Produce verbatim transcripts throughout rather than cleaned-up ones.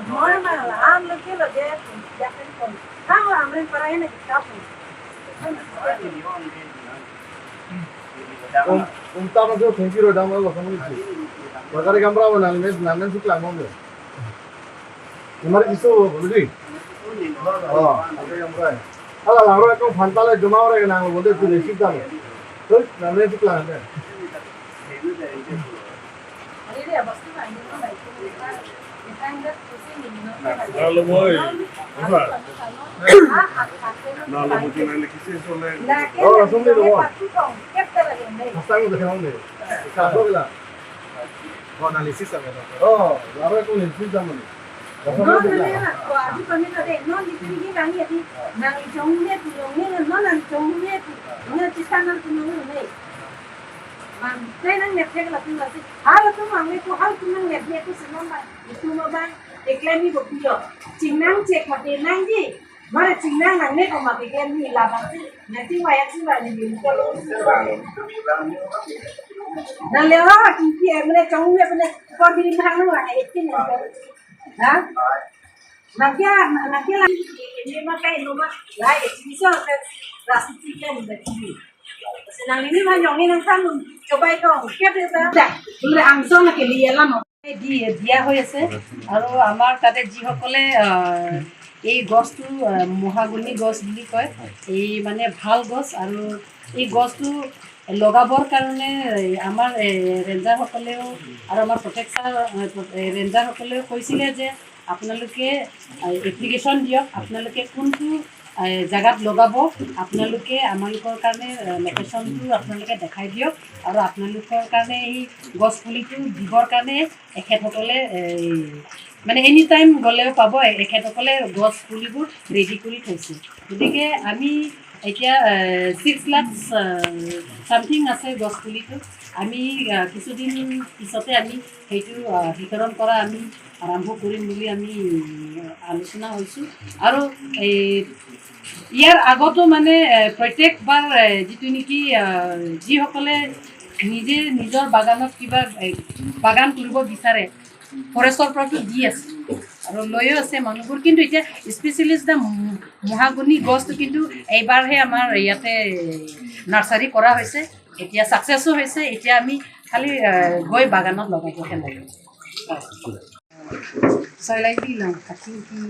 Normal, ang lagi lagi, yakin pun. Ang amrin para ini kita pun. Um, um, tama jo, thank you, Rodam, Allah, kamu itu. Bagari kamra, nang men, nang men sukla, mau. Imar isu, beli. Oh, ada yang berai. Ala, lang ro, kau phanta le, joma ore, nang, bole, tu, receive dam. Terus, nang men sukla, kan? Oh, langsung deh, lo. Pasang udah kena deh. Kasih gila. Oh, analysis sama. Oh, lalu aku analysis sama nih. Kasih gila. Non, non, non, non, di sini lagi ya, di. Nang jong ne pu, jong ne, non, nang jong ne pu. Nang cita nang pu, nang ne. Mang, saya nang lihat saya kalau tinggal sih. Hal tu mang ne pu, hal tu nang lihat ne pu, senang bang. Itu mah bang, iklan ni bukti yo. Chingnang cek mati nang ji. Mare chingnang nang ne ko mati iklan ni labang si. Nanti wayak si bang ni bim ko. Nang lewa ki ki emre chong ne pene ko biri nang nang wa etin nang. Ha? Nang kya, nang kya la. Ini mah kai no mah. Lai, ini so, rasi tiga ni bagi. Senang ini mah yang ini nang kan coba itu. Kya dia? Dah, boleh langsung lagi lihat lah mau. দি-, দিয়া হৈ আছে। আৰু আমাৰ তাতে যিসকলে, আহ, এই গছটো, আহ, মহাগনি গছ বুলি কয়, এই মানে ভাল গছ, আৰু এই গছটো লগাবৰ কাৰণে, এ, আমাৰ, এ, ৰেঞ্জাৰসকলেও আৰু আমাৰ প্ৰটেক্ট ছাৰ, এ, প্ৰ-, এ, ৰেঞ্জাৰসকলেও কৈছিলে যে আপোনালোকে, এ, এপ্লিকেশ্যন দিয়ক, আপোনালোকে কোনটো, এ, জাগাত লগাব, আপোনালোকে আমালোকৰ কাৰণে, এ, লোকেশ্যনটো আপোনালোকে দেখাই দিয়ক আৰু আপোনালোকৰ কাৰণে এই গছ পুলিটো দিবৰ কাৰণে এখেতসকলে, এ, মানে এনি টাইম গ'লেও পাব, এ-, এখেতসকলে গছ পুলিবোৰ ৰেডি কৰি থৈছে। গতিকে আমি এতিয়া, এ, ছিক্স লাখ, এ, ছামথিং আছে গছ পুলিটো। আমি, এ, কিছুদিন পিছতে আমি সেইটো, এ, বিতৰণ কৰা আমি আৰম্ভ কৰিম বুলি আমি, এ, আলোচনা হৈছোঁ। আৰু এই ইয়াৰ আগতো মানে, এ, প্ৰত্যেকবাৰ, এ, যিটো নেকি, এ, যিসকলে নিজে নিজৰ বাগানত কিবা, এ, বাগান কৰিব বিচাৰে, ফৰেষ্টৰ পৰাতো দি আছে আৰু লৈও আছে মানুহবোৰ। কিন্তু এতিয়া স্পেচিয়েলি যে ম-, মহাগনি গছটো কিন্তু এইবাৰহে আমাৰ ইয়াতে নাৰ্চাৰী কৰা হৈছে, এতিয়া ছাকচেছো হৈছে। এতিয়া আমি খালি, এ, গৈ বাগানত লগাবহে লাগে। Soilai bilang kachingki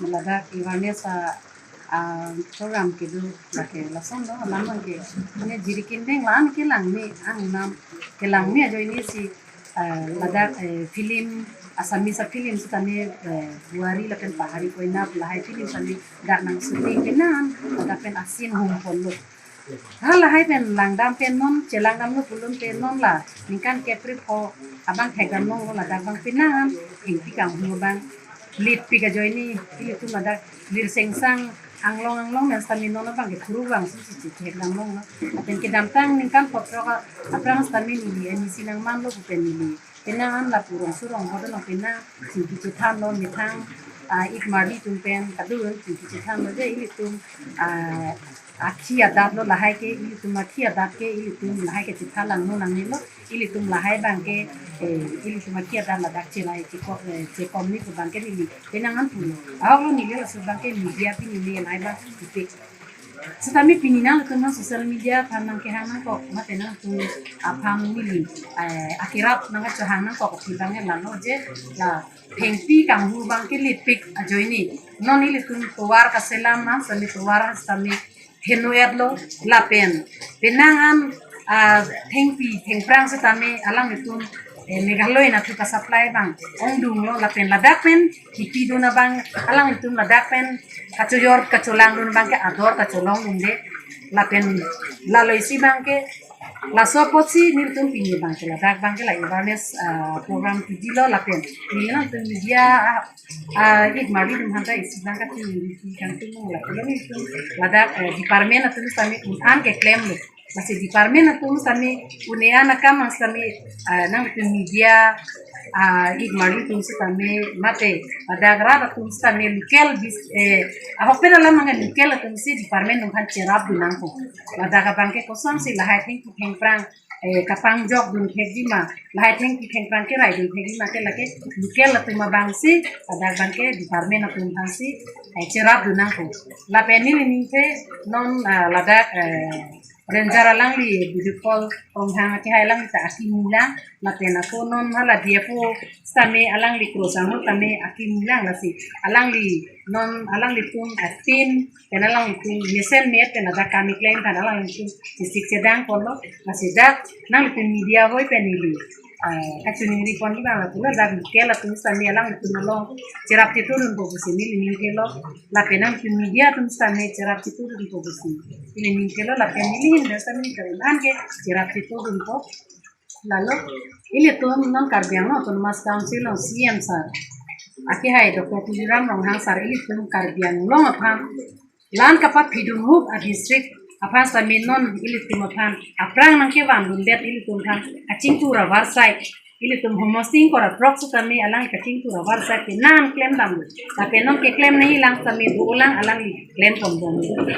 meladak awareness a, a program kedo lake lason lo, alam ke ne jirikin deng lan kelang ni ang nam kelang ni ajoine si, eh, ladak, eh, film, Assamese film sitame, eh, Buari lapen Pahari Koina lahai film sitame dak nang shooting kenan ladak pen asin hum ponlo. Ha lahai pen langdam pen non, chelangdamlo pulote non la ningkan kep-ri pho abang thekdam longlo, ladak abang penang Thengpi Kanghu abang lipik ajoine ilitum ladak Lirsengsang anglong anglong pen sitame non abang ke thuru abang si si thekdam longlo. Lapen kedamtang ningkan phongo aphrang sitame neli M E C nangmanlo pu pen neli penang an lapu Rongso Rongpho along penang chingki chethanlo, methang, ah, ik marli atum pen kadun chingki chethanlo je ilitum, ah, akhi adatlo lahai ke, ilitum akhi adat ke ilitum lahai ke chethan langno nangnelo, ilitum lahai abang ke, eh, ilitum akhi adat ladak chelai cheko-, eh, chekom ni pu abang ke neli penang an pulo. Ahok lo neli laso abang ke media pen neli lahai abang ipik. Sitame pini nangtum nang social media aphan nang kehang nangkok, mate nangtum aphan neli, eh, akirap nang kachohang nangkok, pi abang ke lalo je la Thengpi Kanghu abang ke lipik ajoine non ilitum tovar kaselam ma sitame tovar sitame heno-etlo lapen penang an, ah, thengpi thengphrang sitame alanglitum, eh, Meghalaya anatthu ka-supply abang ongdunglo lapen ladak pen kipidun abang alanglitum ladak pen kachojor kacholangdun abang ke ador kacholongdunde lapen lalo isi abang ke laso apotsi nelitum pini abang ke ladak abang ke la awareness, ah, program pidilo lapen neli nangtum media, ah, ah, ik marli atum aphanta isi abang ke pini neli kangtung lapen nelitum ladak, eh, department atum sitame un-an keklemlo. Lasi department atum sitame un-e an akam abang sitame, ah, nangtum media ah, ik marli atum sitame mate ladak rat atum sitame local bis, eh, ahokpet alam abang local atum si department atum aphan cherapdun nangpo. Ladak abang ke kosonsi lahai thengpi thengphrang, eh, kapangjokdun thekji ma, lahai thengpi thengphrang keraidun thekji ma ke lake local atum abang si, ladak abang ke department atum aphan si, eh, cherapdun nangpo. Lapen neli ningthe non, ah, ladak, eh, Ranger alangli Bidupol Ronghang akehai alangli ta akimulang, lapen ako non hala D F O sitame alangli Kro Sangho tame akimulang, lasi alangli non alanglitum a-team pen alanglitum mesen me-et pen ladak kam keklem aphan alanglitum chesik chedang ponlo, lasi dak nanglitum media hoi pen neli, eh, kachiningri pon abang lapu ladak local atum sitame alanglitum along cherap chetongdunpo pusi neli ningthelo, lapen nanglitum media atum sitame cherap chetongdunpo pusi neli ningthelo, lapen neli ahin dak sitame karin an ke cherap chetongdunpo. Lalo ilitum non Karbi Anglong Autonomous Council along C M sir akehai Doctor Tuliram Ronghang sir ilitum Karbi Anglong aphan la-an kapaphidun hup a-district aphan sitame non ilitum aphan aphrang nangkevandundet ilitum aphan kachingthur avarsai, ilitum homosti ingkoi ra throk sitame alang kachingthur avarsai penang klemdamlo. Lapen non keklem nangji lang sitame dolang alangli klem tongdun.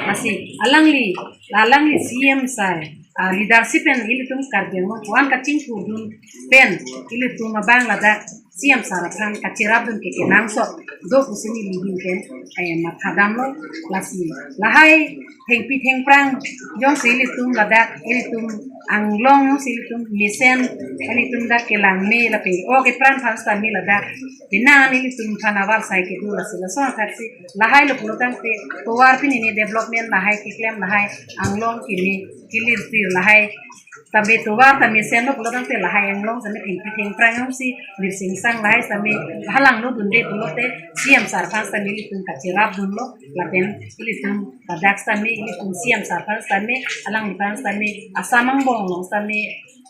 Lasi alangli, alangli C M sir, ah, leadership pen ilitum Karbi Anglong ko-an kachingthurdun pen ilitum abang ladak C M sir aphan kacherapdun ke kenangsot do pusi neli ahin pen, eh, mathadamlo, lasi lahai thengpi thengphrang jongsi ilitum ladak ilitum Anglong jongsi ilitum mesen ilitum dak kelang me lapen o kepran aphan sitame ladak penang ilitum aphan avarsai kedo, lasi lason athaksi lahai lo pulo tangte tovar pini ni development lahai keklem lahai Anglong kimi kilir tir lahai tabe tovar ta mesenlo pulo tangte lahai Anglong tame thengpi thengphrang jongsi virsingsang lahai tame halangno dunde pulote C M sir aphan sitame ilitum kacherapdunlo, lapen ilitum ladak sitame ilitum C M sir aphan sitame alangliphan sitame asam angbong along sitame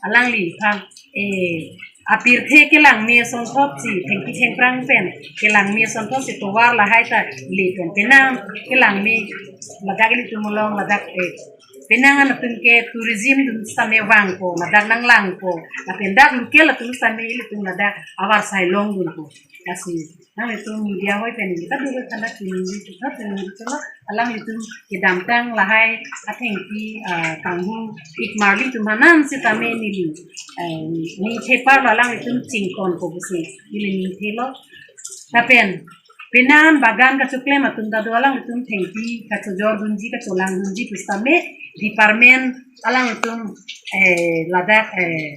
alangliphan, eh, apirthe kelang me asonthotsi thengpi thengphrang pen kelang me asonthotsi tovar lahai ta le pen penang kelang me ladak ilitum along ladak, eh, penang an atum ke tourism dun sitame vangpo, ladak nanglangpo, lapen dak local atum sitame ilitum ladak avarsai longdunpo. Lasi nanglitum media hoi pen neli ta dulu tanda kini neli ta kini neli ta alanglitum kedamtang lahai athengpi, ah, kanghu ik marli atum aphan sitame neli, eh, ningtheparlo, alanglitum chingkonpo pusi neli ningthelo. Lapen penang bagan kachoklem atum ta do, alanglitum thengpi kachojordunji kacholangdunji pusitame department alanglitum, eh, ladak, eh,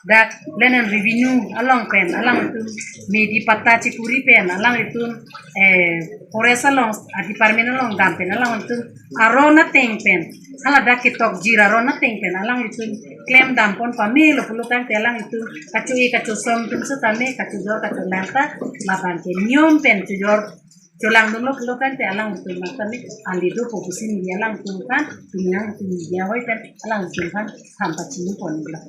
dak Land and Revenue along pen alanglitum medi patta chikuri pen alanglitum, eh, forest along, ah, department along dam pen alanglitum aron ateng pen hala dak ketokjir aron ateng pen alanglitum klemdam pon pamelo pulo tangte alanglitum kacho-e kachosom atum sitame kachojor kacholang ta labang ke niyom pen chojor cholangdunlo pulo tangte alanglitum sitame ali dopo pusi neli alanglitum aphan, pini nangtum media hoi pen alanglitum aphan than pachini ponlo.